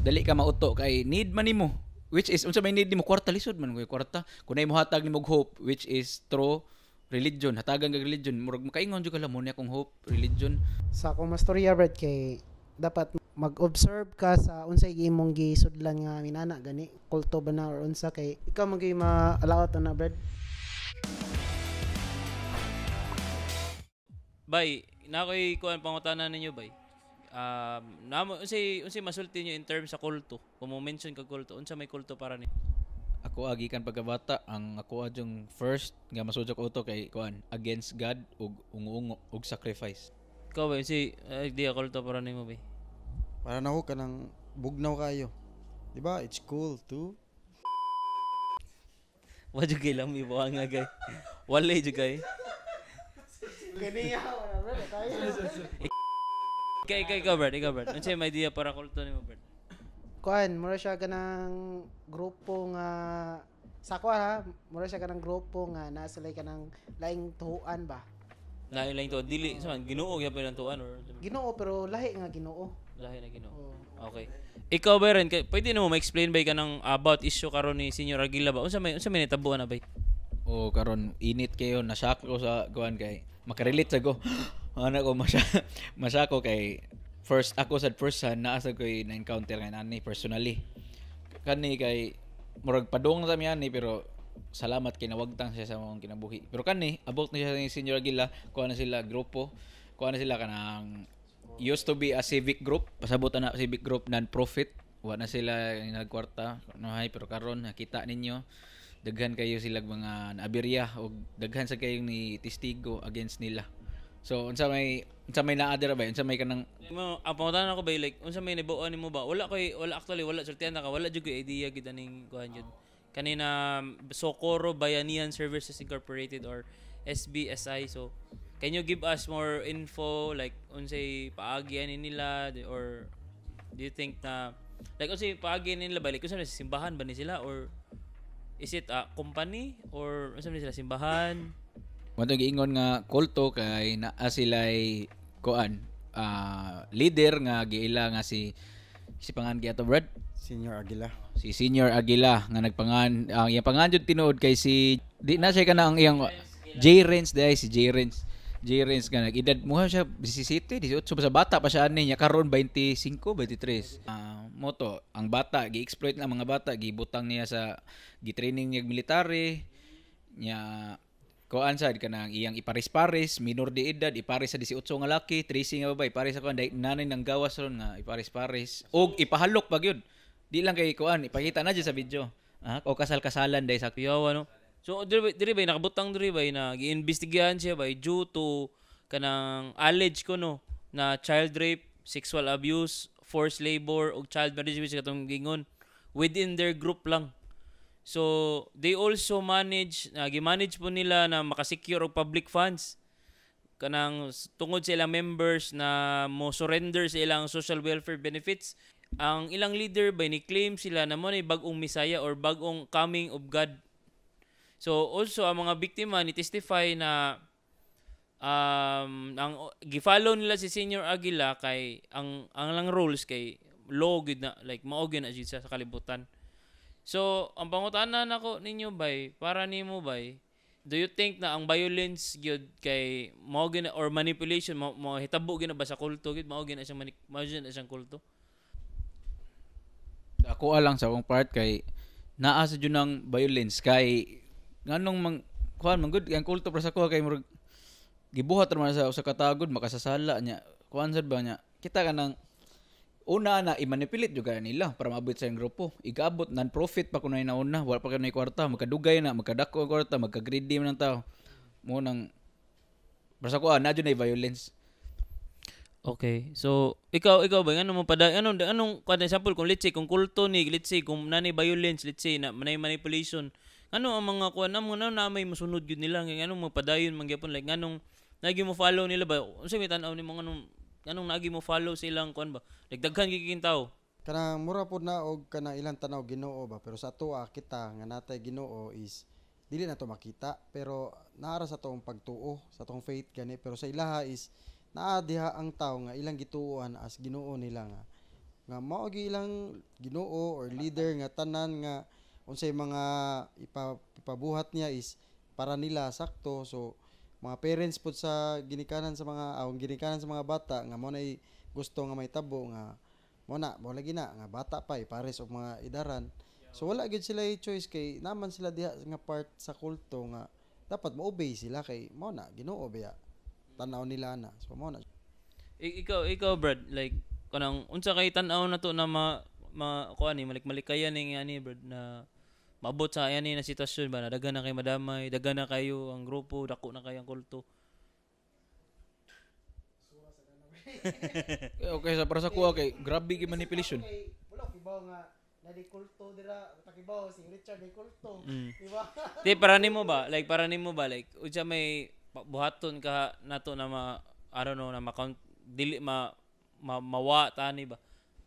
Dali ka mauto kay need man nimo. Which is unsa may need nimo? Kwarta, lisod man koy kwarta. Kun nay mohatag nimo og hope, which is through religion, hatagan kag religion, murag makaingon jud ka lang mo niya akong hope, religion. Sa akong mastorya, Brad, kay dapat mag-observe ka sa unsay imong gisudlan nga minana gani, kulto ba na or unsa, kay ikaw man gyud maalaot ana, Brad. Bay, na ako'y kuan pangutana ninyo, bay. Namo unsay unsay masulti niyo in terms sa kulto? Kung mo mention kag kulto, unsa may kulto para ni? Ako gikan pagkabata, ang ako adyong first nga masudyo ko uto kay kuan, against God ug ungo-ungo ug sacrifice. Ikaw ba, unsay idea kulto para nimo, bay? Para nako kanang bugnaw kayo. Di ba? It's cool too. Wa jud kay lami buha nga gay. Wala jud kay. Ganiya wala, Brad, tayo. Kay kay ikaw, Brad, ikaw, Brad. Unsay may idea para kulto nimo, Brad? Kuan, mura siya kanang grupo nga sa ako ha, mura siya kanang grupo nga naa sila kanang laing tuhuan ba. Lahi lang to dili sa man Ginoo gyapon ang tuan or Ginoo, pero lahi nga Ginoo. Lahi na Ginoo. Oh. Okay. Ikaw ba rin, kay, pwede nimo ma-explain ba kanang about issue karon ni Senior Aguila ba? Unsa may nitabuan na bay? O karon init kayo, na-shock ko sa kuan kay makarelate sa ko. Ana ko masya masya ko kay first ako sa first hand naa sa koy na encounter nga nani personally. Kani kay murag padung na mi ani, pero salamat kay nawagtang siya sa among kinabuhi. Pero kani about ni siya ni Senior Aguila, kuha na sila grupo, kuha na sila kanang used to be a civic group, pasabot na civic group, non-profit, wa na sila nagkwarta, no hay, pero karon nakita ninyo daghan kayo sila mga naaberya og daghan sa kayong ni testigo against nila. So unsa may naa dira ba? Unsa may kanang Mo ang pangutana ko ba, like unsa may nibuan nimo ba? Wala koy wala actually, wala, sultihan na ka, wala jud koy idea gid aning kuan jud. Kanina Socorro Bayanihan Services Incorporated or SBSI. So can you give us more info, like unsay paagi ani nila or do you think na like unsay paagi nila ba, like unsa man, simbahan ba ni sila or is it a company or unsa man sila, simbahan? Mo giingon nga kulto kay naa sila'y kuan leader nga giila nga si pangan giato, Brad? Senior Aguila. Si Senior Aguila nga nagpangan, ang iyang pangan jud tinuod kay si di na siya kana ang iyang J Renz dai, si J Renz, J Renz nga nag-edad mo siya 17, 18 pa, sa bata pa siya ani niya karon 25, 23. Moto ang bata gi-exploit na mga bata, gibutang niya sa gi-training niya military niya, kuan sad kanang iyang iparis-paris minor de edad, iparis sa 18 nga laki, 13 nga babae, iparis sa kuan dai nanay nang gawas ron nga iparis-paris og ipahalok pa gyud, di lang kay kuan, ipakita na dyan sa video o kasal-kasalan dai sa Kuyawa, no? So diri ba nakabutang diri ba na giimbestigahan siya ba due to kanang allege ko no na child rape, sexual abuse, forced labor ug child marriage, which katong gingon within their group lang. So they also manage na gi-manage po nila na makasecure og public funds kanang tungod sa ilang members na mo surrender sa ilang social welfare benefits. Ang ilang leader by ni claim sila na mo ni bag-ong Messiah or bag-ong coming of God. So also ang mga biktima ni testify na ang gi-follow nila si Senior Aguila kay ang lang rules kay law gid na, like mao gyud na siya sa kalibutan. So ang pangutana nako ninyo bay, para nimo bay, do you think na ang violence gyud kay mao gyud na or manipulation mo hitabo gyud na ba sa kulto gyud, mao gyud na siyang kulto? Ako lang sa akong part kay naa sa jud ng violence kay nganong mang kuan man gud ang kulto para sa ko kay murag gibuhat ra man sa usa ka tagod makasasala niya, kuan sad ba niya, kita ka nang una na i-manipulate jud kaya nila para maabot sa iyang grupo, igabot non-profit pa kuno nauna, wala pa kuno kwarta, magkadugay na magkadako ang kwarta, magka-greedy man ang tao mo nang para sa ko na jud na violence. Okay. So, ikaw ba ano mo pada anong anong kada example kung let's say kung kulto ni, let's say kung nani violence, let's say na manay manipulation, ano ang mga kuan na mo na may musunod gyud nila, nga anong magpadayon man gyapon, like nganong nagi mo follow nila ba, unsa may tan-aw nimo, nganong anong nagi mo follow sa ilang kuan ba, like daghan gyud tao? Kanang mura pod na og kanang ilang tanaw Ginoo ba, pero sa atoa kita nga natay Ginoo is dili na to makita, pero naara sa atong pagtuo, sa atong faith gani, pero sa ilaha is naa diha ang tao nga ilang gituohan as Ginoo nila nga Nga mao gyud ilang Ginoo or leader nga tanan nga unsay mga ipabuhat niya is para nila sakto. So mga parents pud sa ginikanan sa mga awong ginikanan sa mga bata nga mao nay gusto nga mahitabo nga mo na mo lagi na nga bata pa ipares og mga idaran. So wala gyud sila choice kay naman sila diha nga part sa kulto nga dapat mo-obey sila kay mao na Ginoo biya tan-aw nila na. So mao na. Ikaw Brad, like kanang unsa kay tan-aw na to na ma, ma kuan ni malik-malikayan ning ani Brad na maabot sa ani na sitwasyon ba na daghan na kay madamay, daghan na kayo ang grupo, dako na kayo ang kulto. Okay, sa para sa kuha kay grabe gyud manipulation. Kay wala kibaw nga na di kulto dira, takibaw si Richard di kulto. Di ba? Di para nimo ba? Like para nimo ba like unsa may buhaton ka nato na ma I don't know na ma dili ma, ma mawa tani ba?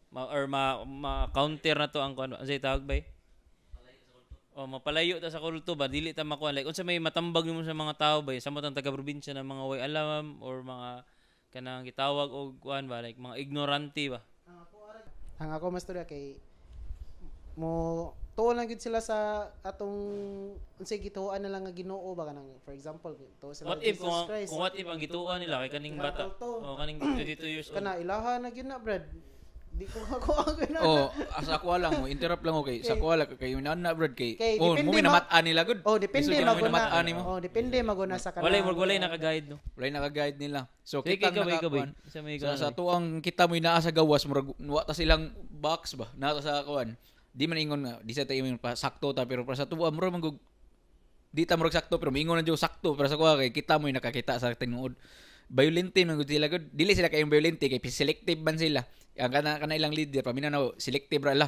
Ma, or ma, ma counter na to ang kuan ba? Unsay tawag ba? O mapalayo ta sa kulto ba dili ta makuan like unsa may matambag nimo sa mga tao ba sa matang taga probinsya na mga way alam or mga kanang gitawag og kuan ba like mga ignorante ba? Ang ako mas tuloy kay mo tuo lang gyud sila sa atong unsay gituoan na lang nga Ginoo ba kanang for example tuo sila What if Jesus kung, Christ. kung what if ang gituoan nila kay kaning bata o kaning 22 years old Kana ilaha na gyud na Brad. Di ko ako ang na. Oh, asa ako lang mo interrupt lang okay. Sa ako lang kay na Brad kay. Kay, Oh, mo depende may namat-an nila gud. Oh, depende Bisod mo maguna. namat-an nimo. Oh, depende maguna sa kana. Walay walay naka-guide no. Walay naka-guide nila. So Sige, kita ikaw ba, ikaw ba? nakakuan. Sa may Sa tuang kita mo naa sa gawas murag wa ta silang box ba. Naa ta sa kuan. Di man ingon nga di sa tayo ingon pa sakto ta pero para sa tuwa murag man gug di ta murag sakto pero miingon na jud sakto pero sa kuha kay kita mo nakakita sa tinuod. Violente man gud sila gud. Dili sila kayong violente kay selective man sila. Ang kana kana ilang leader paminaw selective ra la.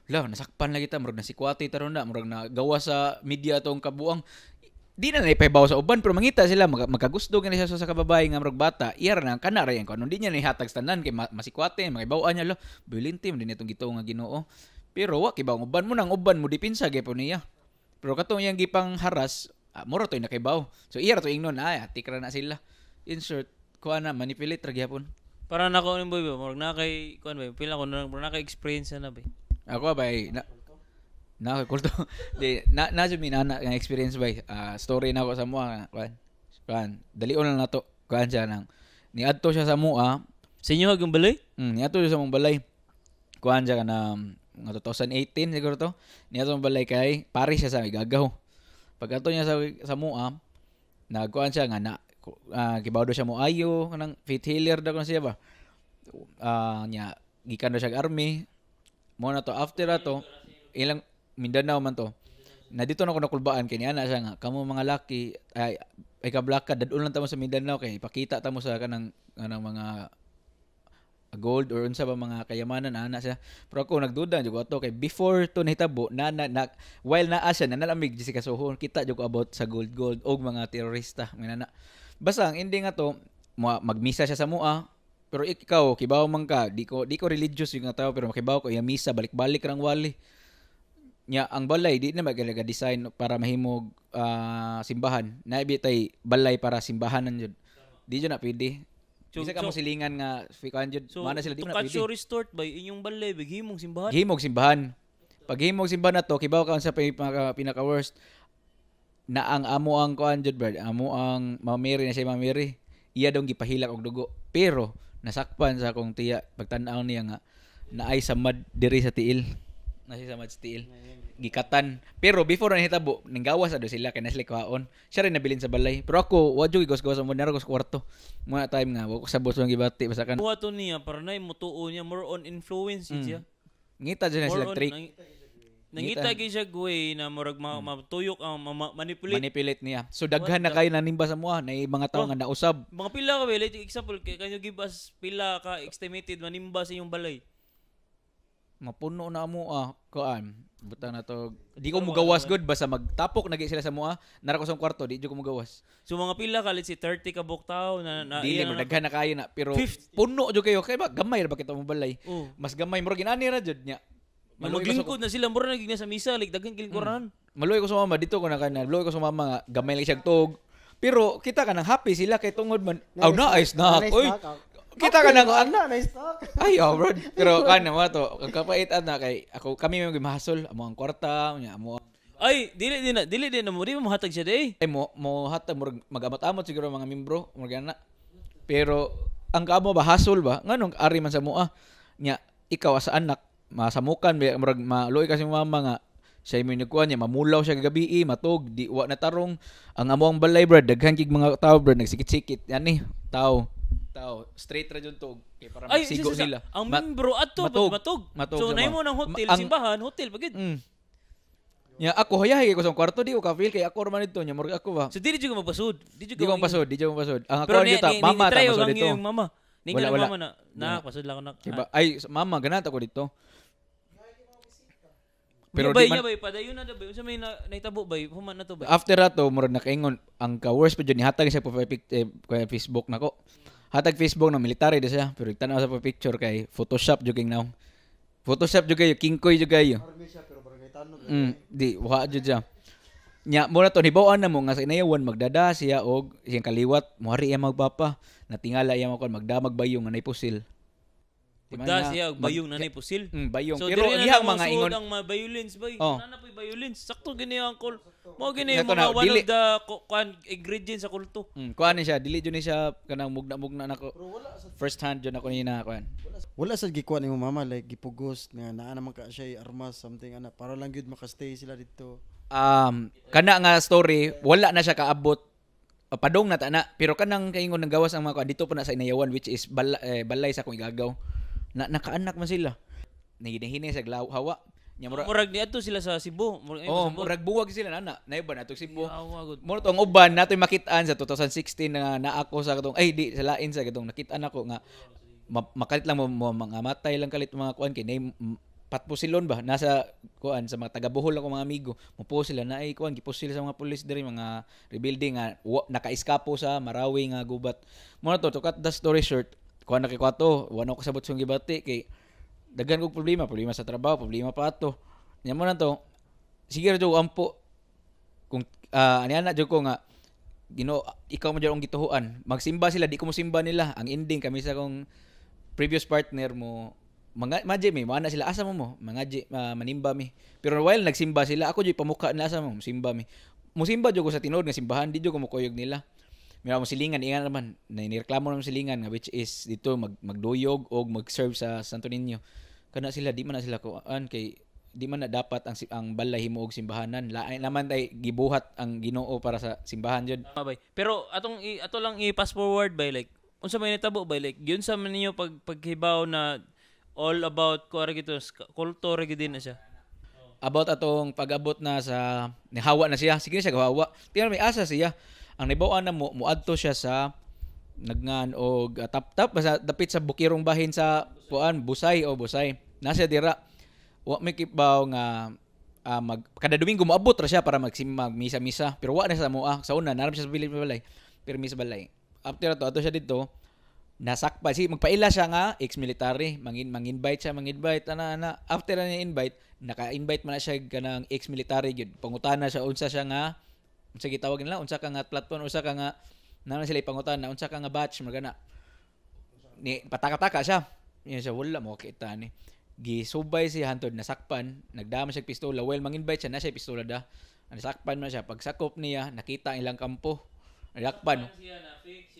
La nasakpan lagi ta murag nasikwate taron na murag nagawa sa media tong kabuang. Di na naipahibaw sa uban pero mangita sila magkagusto gani siya sa kababae nga murag bata. Iyar na kana ra yan kuno di niya nihatag sa tanan kay masikwate makibawaan niya lo. Violente man din itong gituo nga Ginoo. Pero wa kibaw ang uban mo nang uban mo dipinsa gyapon niya. Pero katong iyang gipang haras, mura to'y nakibaw. So iya ra to ingnon ay atik ra na sila. In short, kuha na manipulate ra gyapon. Para nako ni boy ba murag na kay kuan ba pila ko na murag na kay experience na ba. Ako ba na na kulto. Di na na jud mi na nga experience ba story na ako sa mua kuan. Kuan, dalion lang nato. Kuan siya nang niadto siya sa mua. Sa inyo hag balay? Niadto siya sa mong balay. Kuan siya kana mga 2018 siguro to. Niadto sa balay kay pare siya sa Gagaw. Pag adto niya sa mua, nagkuan siya nga na kibaw daw siya mo ayo kanang faith healer daw kuno siya ba. Nya gikan daw siya og army. Mo na to after ato ilang Mindanao man to. Na dito na ko nakulbaan kay niana siya nga kamo mga laki ay kablaka dadun lang tamo sa Mindanao kay ipakita tamo sa kanang kanang mga gold or unsa ba mga kayamanan ana siya. Pero ako nagduda jud ko ato kay before to nahitabo na, na, na while naa siya nanalamig Jessica Soho kita jud ko about sa gold gold og mga terorista mga nana. Basta ang ending ato magmisa siya sa mua pero ikaw kibaw man ka di ko religious yung nga tao pero makibaw ko iya misa balik-balik rang wali. Nya ang balay di na magalaga design para mahimog simbahan. Naibi tay balay para simbahanan jud. Di jud na pwede. So, Bisa ka mo silingan nga kuan jud. So, Mana sila di to na cut pwede. story short ba inyong balay big himong simbahan. Himog simbahan. Pag himog simbahan na to, kibaw ka sa pinaka worst na ang amo ang kuan jud brad, amo ang Mama Mary na siya Mama Mary. Iya dong gipahilak og dugo. Pero nasakpan sa akong tiya pagtan-aw niya nga naay samad diri sa tiil. Nasi samad sa tiil. Gikatan. Pero before na hitabo, ninggawas na do sila kay na sila kuhaon. Siya rin nabilin sa balay. Pero ako, wa jud gos-gos mo naro ko sa kwarto. Muna time nga wa ko sabot sa gibati basta kan. Buhaton niya para nay mutuo niya more on influence siya. Ngita jud na More sila on trick. Nangita gyud siya way na murag matuyok ang manipulate. Manipulate niya. So daghan na kayo nanimba sa mua, na mga tao nga nausab. Mga pila ka ba? Like example, can you give us pila ka estimated manimba sa inyong balay? Mapuno na mo kuan. Butang na to. Di ko mugawas good basta magtapok na sila sa mua. Nara ko sa kwarto, di jud ko mugawas. So mga pila ka, let's say 30 ka buok tao na na Dili iya mo na- daghan na kayo na pero 50. puno jud kayo kay ba gamay ra ba kita mo balay. Oh. Mas gamay murag ginani ra jud nya. Na Maluoy ko sa maglingkod na sila mura naging na sa misa like daghan kilingkuran. Maluoy ko sa mama dito ko na kana. Maluoy ko sa mama nga gamay lang siyang tug. Pero kita ka nang happy sila kay tungod man. Aw na ay snack. Nice Oy. snack, ah. Kita ka na ko. Ana, nice talk. Ay, oh, bro. Pero kan mo to, ang kapait na kay ako kami may mahasol, amo ang kwarta, nya amo ang- Ay, dili din na mo di mo hatag siya day. ay mo mo hatag murag magamot-amot siguro ang mga membro, murag ana. Pero ang kamo ba hasol ba? Nganong ari man sa mua? Nya ikaw sa anak masamukan ba murag maluoy kasi mama nga siya mo nagkuan niya mamulaw siya kagabi matog di wa na tarong ang amo ang balay, brad, daghan kig mga tao, brad, nagsikit-sikit yani tao tao straight ra jud to kay para Ay, magsigo isa, sila. ang membro ato matog. matog. Matog So sa naimo mga- ng hotel, simbahan, hotel pagid. Nya ako hayahay ko sa kwarto di ko ka feel kay ako ra man dito nya murag ako ba. So dili jud ka magpasud. Di jud Di ko pasod, di ko pasod. Ang ako Pero ang ni, juta, ni, mama ni, ta try pasod og ang dito. iyong mama. Ni Wala, nga wala. mama na na pasod lang ako na. Diba? Ay, mama ganat ako dito. Pero Pero bay di man, niya bay padayon na daw bay. Unsa may na, nahitabo bay? Human na to bay. After ato murag nakaingon ang ka worst pa jud ni hatag siya profile pic, eh, kuya Facebook nako. Hatag Facebook na military di siya pero tanaw sa picture kay Photoshop jud king now. Photoshop jud kayo, kingkoy jud kayo. Army siya pero barangay tanod. Di wa jud siya. Nya mo na to hibaw-an na mo nga sa inayawan magdada siya og siyang kaliwat moari iya magpapa natingala iya mo kon magdamag bayong nga nay pusil. Di man Magda na- siya og bayong na nay pusil. Bayong. So, Pero dili na ang iyang na mga mosuod ingon ang mga violence bay. Oh. Na na po'y violence. Sakto gini ang call. Mao gini Sakto mga na, one dili- of the kuan ingredients sa kulto. Kuan ni siya, dili jud ni siya kanang mugna-mugna nako. First hand jud ako ni na kuan. Wala sad gikuha ni mama like gipugos nga naa naman ka siya armas something ana para lang gyud makastay sila dito. Kana nga story wala na siya kaabot. Padong na ta na pero kanang kaingon ng gawas ang mga kuan dito pa na sa Inayawan which is balay sa akong igagaw. Na nakaanak man sila. Nahinahinay sa glaw hawa. Nya mura Murag niadto sila sa Cebu. Murag Oh, murag buwag sila nana. Nayo ba natog Cebu? Awa gud. Mo to ang uban natoy makitaan sa 2016 na naako sa katong ay di sa lain sa katong nakitaan ako nga makalit lang mo, mga matay lang kalit mga kuan kay nay patpusilon ba nasa kuan sa mga taga Bohol ako mga amigo mo sila na ay kuan gipusil sa mga pulis diri mga rebuilding nga nakaiskapo sa Marawi nga gubat mo na to cut the story short kuan na kay kwato wa na ko kasabot sa gibati kay daghan kog problema problema sa trabaho problema pa ato nya mo na to sige ra jud ampo kung ani ana jud ko nga Ginoo ikaw mo jud ang gituhuan magsimba sila di ko mosimba nila ang ending kami sa kong previous partner mo mga maji mi mo sila asa mo mo mga manimba mi pero while nagsimba sila ako jud pamukha nila asa mo simba mi musimba jud ko sa tinuod nga simbahan di jud ko mukuyog nila Mira mo silingan ingan naman na nireklamo naman silingan nga which is dito magduyog og mag-serve sa Santo Niño kana sila di man na sila kuan kay di man na dapat ang ang balay himuog simbahanan lain naman tay gibuhat ang Ginoo para sa simbahan jud. Tama, bay. Pero atong ato lang i-fast forward bay like unsa may nitabo bay like yun sa man ninyo pag paghibaw na all about ko ara gito kulto ra gid din na siya. About atong pag-abot na sa nihawa na siya sige na siya gawa tingnan may asa siya ang nibawaan na mo muadto siya sa nagngan og tap-tap basta dapit sa bukirong bahin sa kuan Busay o Busay nasa dira wa may kibaw nga mag kada Domingo moabot ra siya para magsimba misa-misa pero wa na sa moa sa una naram siya sa bilin balay pero misa balay after ato ato siya dito nasakpa si magpaila siya nga ex-military mangin-invite siya mangin-invite ana ana after na niya invite naka-invite man na siya kanang ex-military gyud pangutana siya unsa siya nga unsa gitawag nila unsa ka nga platoon unsa ka nga naman sila ipangutana unsa ka nga batch magana ni pataka-taka siya niya siya wala mo kita ni gisubay siya hantod nasakpan nagdama siya og pistola well mangin-invite siya na siya pistola da nasakpan man siya pagsakop niya nakita ang ilang kampo nasakpan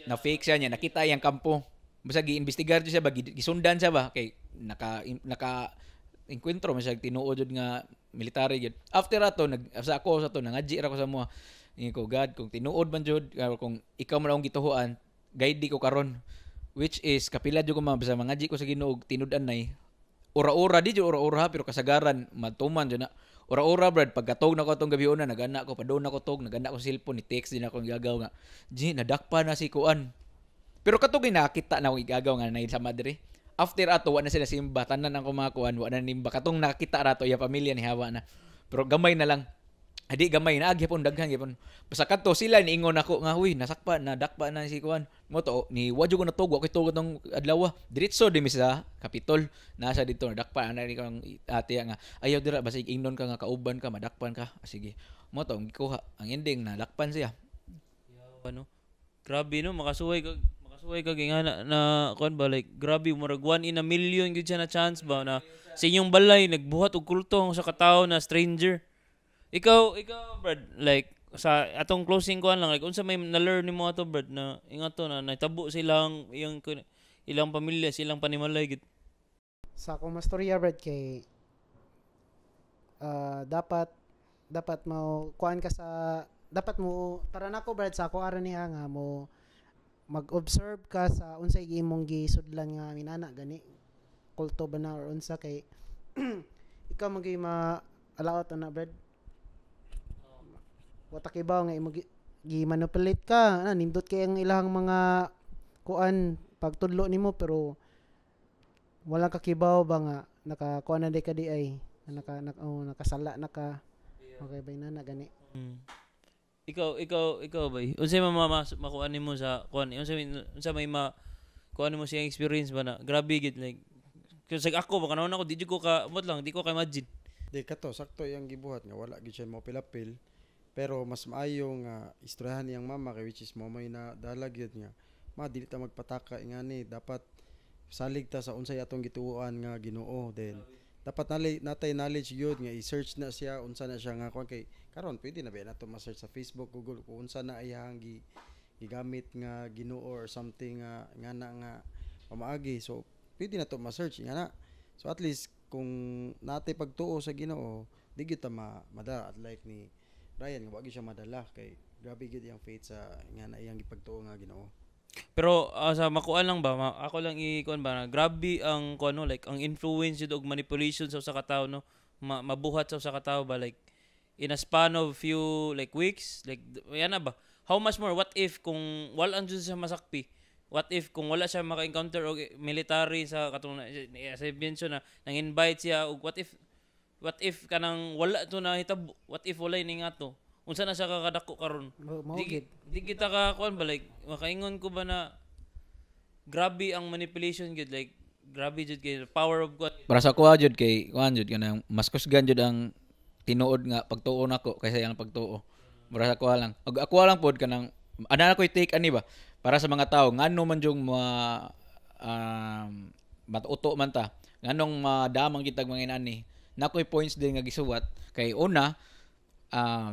na fake siya niya nakita iyang kampo basta giimbestigar jud siya ba gisundan siya ba kay naka naka enkwentro man siya tinuod jud nga military jud after ato nag sa ako sa to nangadji ra ko sa moa ingon ko God kung tinuod man jud kung ikaw man akong gituhuan guide ko karon which is kapila jud ko ma basta mangadji ko sa Ginoo og tinud-an nay ura-ura di jud ura-ura pero kasagaran matuman jud na ura-ura brad pagkatog na ko atong gabi una nagana ko padon na ko tog nagana ko cellphone ni text din ako gagaw nga G nadakpa na si kuan pero katong nakita na akong igagaw nga nay sa madre after ato wa na sila simba tanan ang kumakuan wa na nimba katong nakita rato iya pamilya ni hawa na pero gamay na lang adi gamay na gyapon daghan gyapon basta kadto sila niingon ako nga huy nasakpa na dakpa na si kuan mo to ni wa jud ko natug wa koy tugod ng adlaw diretso di mi sa Kapitol nasa dito nadakpa ana ni kang ate nga ayaw dira basig ingnon ka nga kauban ka madakpan ka. Ah, sige mo to ang gikuha ang ending nadakpan siya. Ano? Grabe no makasuway Masuway ka nga na, na kuan ba, like grabe, murag one in a million gyud siya na chance ba na sa inyong balay nagbuhat og kulto ang usa ka tawo na stranger. Ikaw, Brad, like sa atong closing kuan lang, like unsa may na-learn nimo ato, Brad, na ingato na nahitabo silang iyang ilang pamilya, silang panimalay gid? Sa akong mastorya, Brad, kay dapat dapat mo kuan ka sa dapat mo para nako, Brad, sa ako ara niya nga mo mag-observe ka sa unsay imong gisudlan nga minana gani, kulto ba na or unsa, kay ikaw man gyud ma alaot ana, Brad. Wa ta kibaw nga imo gi manipulate ka na. Nindot kay ang ilang mga kuan pagtudlo nimo, pero wala ka kibaw ba nga naka kuan na di ka di ay naka, oh, nakasala na ka. Okay ba na gani? Ikaw bay. Unsay makuan nimo sa kuan? Unsa may ma kuan nimo siyang experience ba na grabe gid, like kasi ako ba kanahon ako di jud ko ka mot lang di ko ka imagine. Di kato sakto iyang gibuhat nga wala gyud siya mo pilapil, pero mas maayo nga istoryahan niyang mama kay which is mo may na dala gyud nga ma dili ta magpataka ingani, dapat salig ta sa unsay atong gituoan nga Ginoo. Then dapat natay knowledge gyud nga i-search na siya unsa na siya nga kuan, kay karon pwede na ba nato ma-search sa Facebook, Google kung unsa na iyang gigamit nga Ginoo or something nga nga na nga pamaagi. So pwede na to ma-search nga na. So at least kung natay pagtuo sa Ginoo, di gyud ta madala. At like ni Ryan nga wa gyud siya madala kay grabe gyud iyang faith sa nga na iyang gipagtuo nga Ginoo. Pero sa makuan lang ba, ako lang i-kuan ba na grabe ang kuan no, like ang influence jud og manipulation sa usa ka tawo no, mabuhat sa usa ka tawo ba, like in a span of few like weeks, like yan na ba. How much more what if kung wala ang jud siya masakpi? What if kung wala siya maka-encounter og military sa katong sa mention na nang invite siya, og what if kanang wala to na hitabo? What if wala ni nga to? Unsa na siya kakadako karon? Mao Di, gid. Di kita ka kuan ba, like makaingon ko ba na grabe ang manipulation gid, like grabe jud kay power of God. Para sa kuha jud kay kuan jud kanang mas kusgan jud ang tinuod nga pagtuo nako kaysa iyang pagtuo. Para sa kuha lang. Og ako lang pod kanang ana na ko'y take ani ba para sa mga tao ngano man jung ma matuto man ta, nganong madamang kitag mga inani. Nakoy points din nga gisuwat kay una,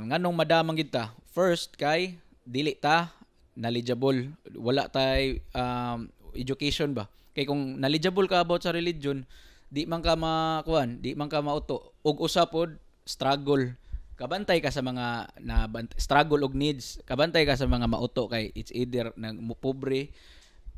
nganong madamang kita, first kay dili ta knowledgeable, wala tay education ba, kay kung knowledgeable ka about sa religion, di man ka makuan, di man ka mauto. Ug usa pod, struggle, kabantay ka sa mga na struggle og needs, kabantay ka sa mga mauto kay it's either nag pobre,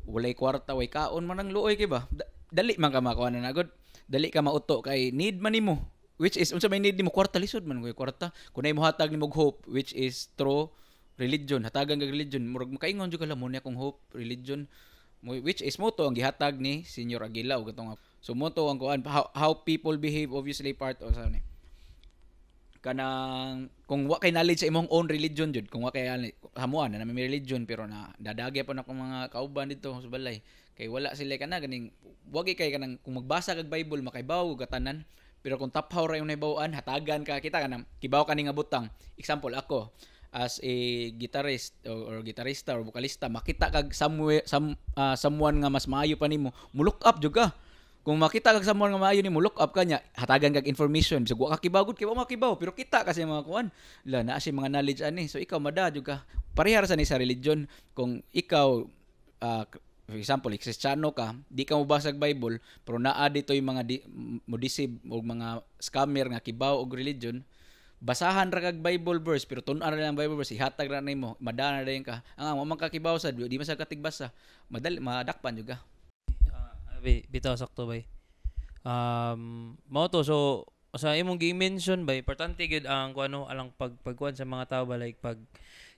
walay kwarta, way kaon man, ang luoy kay ba. Dali man ka makuha na nagod, dali ka mauto kay need man nimo, which is unsa may need nimo? Kwarta. Lisod man koy kwarta kun ay mohatag nimo og hope, which is through religion. Hatagan kag religion, murag makaingon jud ka lang mo niya kung hope religion mo, which is mo to ang gihatag ni Senior Aguila og katong. So mo to ang kuan, how people behave, obviously part of sa ni kanang kung wa kay knowledge sa imong own religion jud. Kung wa kay hamuan na may religion, pero na dadagya pa na akong mga kauban dito sa balay kay wala sila kana ganing wagi kay kanang kung magbasa kag Bible makaibaw og katanan, pero kung taphaw ra yung nahibaw-an, hatagan ka kita kanang kibaw ka ni nga butang. Example, ako as a guitarist or gitarista or vokalista, makita kag somewhere someone nga mas maayo pa nimo, mo look up jud ka. Kung makita kag someone nga maayo nimo, look up ka niya, hatagan kag information. So wa ka kibaw gud, kay wa makibaw, pero kita kasi mga kuan la naa siya mga knowledge ani, so ikaw mada jud ka. Parehara sa ni sa religion. Kung ikaw, for example, Kristiyano ka, di ka mobasa og Bible, pero naa dito yung mga mo deceive og mga scammer nga kibaw og religion, basahan ra kag Bible verse, pero tun-an ra lang Bible verse, ihatag ra nimo, madana na dayon ka. Ang wa man ka kibaw sad, di man sa katigbasa, madali madakpan jud ka. Bitaw sakto bay. Mao to. So sa imong gi-mention bay, importante gyud ang kuano alang pag pagkuan sa mga tao ba, like pag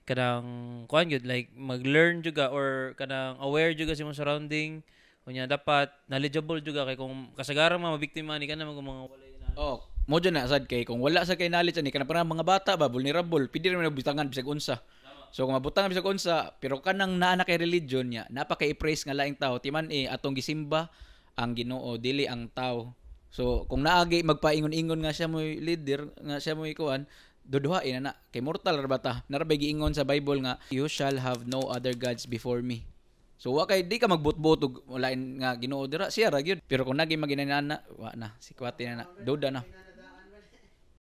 kanang kuan gyud, like mag-learn jud ka or kanang aware jud ka sa imong surrounding. Unya dapat knowledgeable jud ka kay kung kasagaran mga biktima ni kana mga walay na. Oh, mo dyan na sad kay kung wala sa kay knowledge ani kana, parang mga bata ba, vulnerable, pwede ra man butangan bisag unsa. So kung mabutangan bisag unsa, pero kanang naa na kay religion niya, napa kay i-praise nga laing tao, timan eh atong gisimba ang Ginoo, dili ang tao. So kung naagi magpaingon-ingon nga siya mo'y leader, nga siya mo'y kuan, duduhain na na kay mortal ra ba ta. Narabay giingon sa Bible nga, "You shall have no other gods before me." So wa kay di ka magbutbot og lain nga Ginoo dira, siya ra gyud. Pero kung nagi maginana, wa na, sikwate na na, duda na.